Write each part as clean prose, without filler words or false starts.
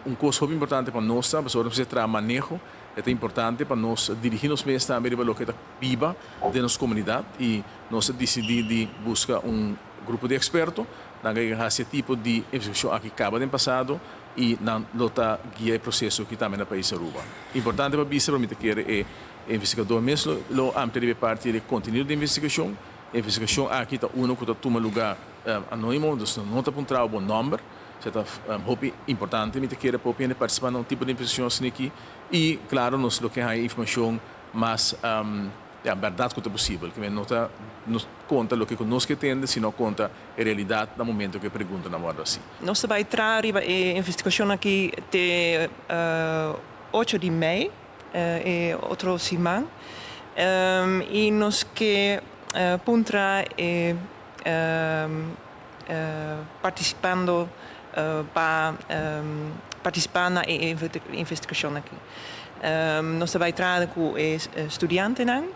Un kos hopi importante pa nos, pasobra nos traha maneho, ta importante pa nos dirigí nos mes tambe riba loke ta biba den nos komunidat i nos a disidí di buska un grupo di eksperto nan a hasi tipo di investigashon aki kaba den pasado i nan lo ta guia e proseso aki tambe na pais Aruba. Importante pa bisa, pa mi ta kere e investigadó mes lo amplia e parti di kontenido di investigashon. E investigashon aki ta uno ku ta tuma lugá anónimo, dus no ta puntra bo nòmber. Esei ta hopi importante, mi ta kere, pa partisipá den un tipo di investigashon asina aki i klaro, nos lo ke informashon mas ja, berdat ku ta posibel, ku no ta nos konta loke nos ke tende, sino konta e realidat na momento ku e pregunta nan wòrdu hasí. Nos ta bai traha riba e investigashon aki te 8 di mei, e otro siman. I nos ke puntra e partisipando pa partisipá na e investigashon aki. Nos ta bai traha ku studiantenan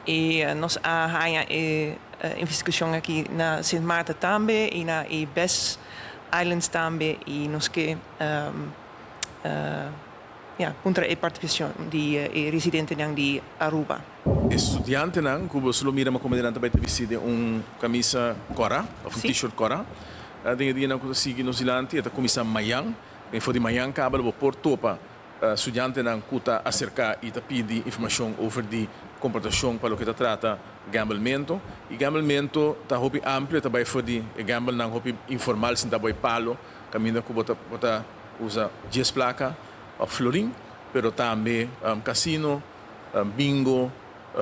i nos a haña e investigashon aki na Sint Maarten tambe i na e BES Islands tambe i nos ke ja, puntra e partisipashon di e residentenan di Aruba. Studiantenan, ku bo lo mira komo nan bai bisti un kamisa kòrá, òf un t-shirt kòrá. Den dia nan ku sigui nos dilanti, ta kuminsá mañan, i for di mañan kaba bo por topa studiantenan ku ta aserká i ta pidi informashon over di komportashon pa loke ta trata gamblementu. I gamblementu ta hopi amplio, ta bai for di gamble nan hopi informal, sinta bou palo, kaminda ku bo ta usa 10 plaka òf florin, pero tambe kasino, bingo,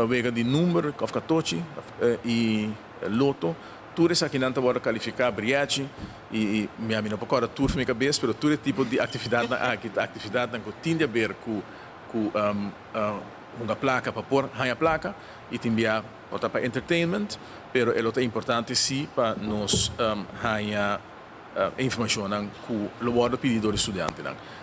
wega di number, òf katochi i loto. Tur esakinan ta wòrdu kalifiká briachi i mi no por kòrda tur mi kabes, pero tur tipo di aktividatnan aki, aktividatnan ku tin di aber ku un plaka pa por haña plaka i tambe pa entertainment, pero e ta importante sí pa nos haña informashon ku lo wòrdu pidí dor studiantenan.